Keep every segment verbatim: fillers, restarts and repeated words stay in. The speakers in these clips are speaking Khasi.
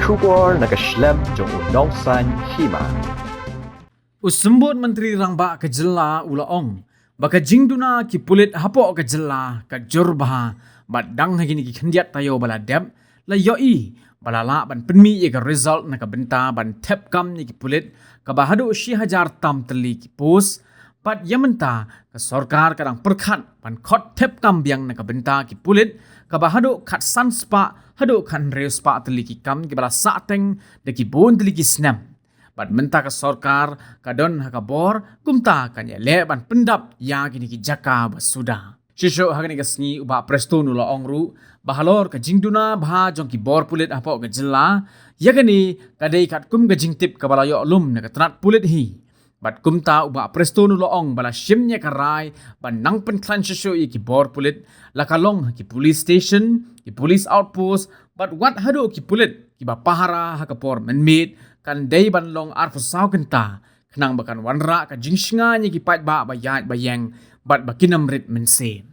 Khubor na ka shlem jong u Nongsaiñ Hima. U Symbud Myntri Rangbah ka jylla u la ong ba ka jingduna ki pulit hapoh ka jylla ka jur bha, bad dang ha kine ki khyndiat taïew ba la dep la ïohi ba la lah ban pynmih ïa ka result na ka bynta ban thep kam ïa ki pulit kaba haduh shi hajar tam tylli ki post. Bad ïa mynta ka sorkar ka dang pyrkhat ban khot thep kam biang na ka bynta ki pulit kaba haduh khatsan spah haduh khathynriew spah tylli ki kam kiba la sahteng da ki bun tylli ki snem. Bad mynta ka sorkar ka don ha ka bor kumta kan ïaleh ban pyndap ïa kine ki jaka ba suda. Shisha ha kane ka sngi u Bah Prestone u la ong ruh ba halor ka jingduna bha jong ki bor pulit hapoh ka jylla, ïa kane ka dei katkum ka jingtip kaba la ïoh lum na ka tnat pulit hi. Bad kumta u Bah Prestone u la ong ba la shim ïa ka rai ban nang pynkhlaiñ shisha ïa ki bor pulit, la ka long ha ki police station, ki police outpost, bad wat haduh ki pulit kiba pahara ha ka por mynmiet kan dei ban long arphew saw kynta, khnang ba kan wanrah ka jingshngaiñ ïa ki paidbah ba ïaid ba ïeng bad ba kin ym rit mynsiem.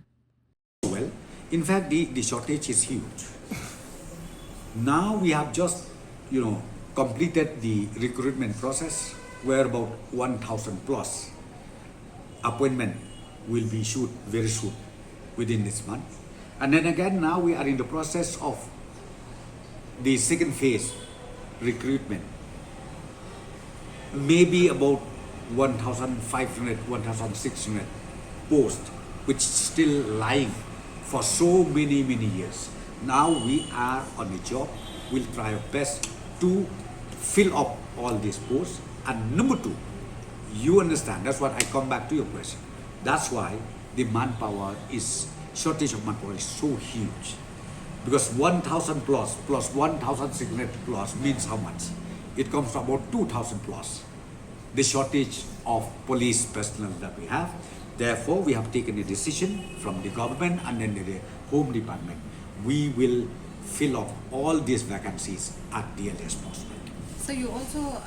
Well, in fact, the, the shortage is huge. Now we have just, you know, completed the recruitment process, where about one thousand plus appointment will be issued very soon, within this month. And then again, now we are in the process of the second phase recruitment. Maybe about one thousand five hundred, one thousand six hundred posts, which is still lying for so many, many years. Now we are on the job. We'll try our best to fill up all these posts. And number two, you understand, that's what I come back to your question. That's why the manpower is, shortage of manpower is so huge. Because one thousand plus, plus one thousand six hundred plus means how much? It comes to about two thousand plus, the shortage of police personnel that we have. Therefore, we have taken a decision from the government and then the Home Department. We will fill up all these vacancies at the earliest possible. So you also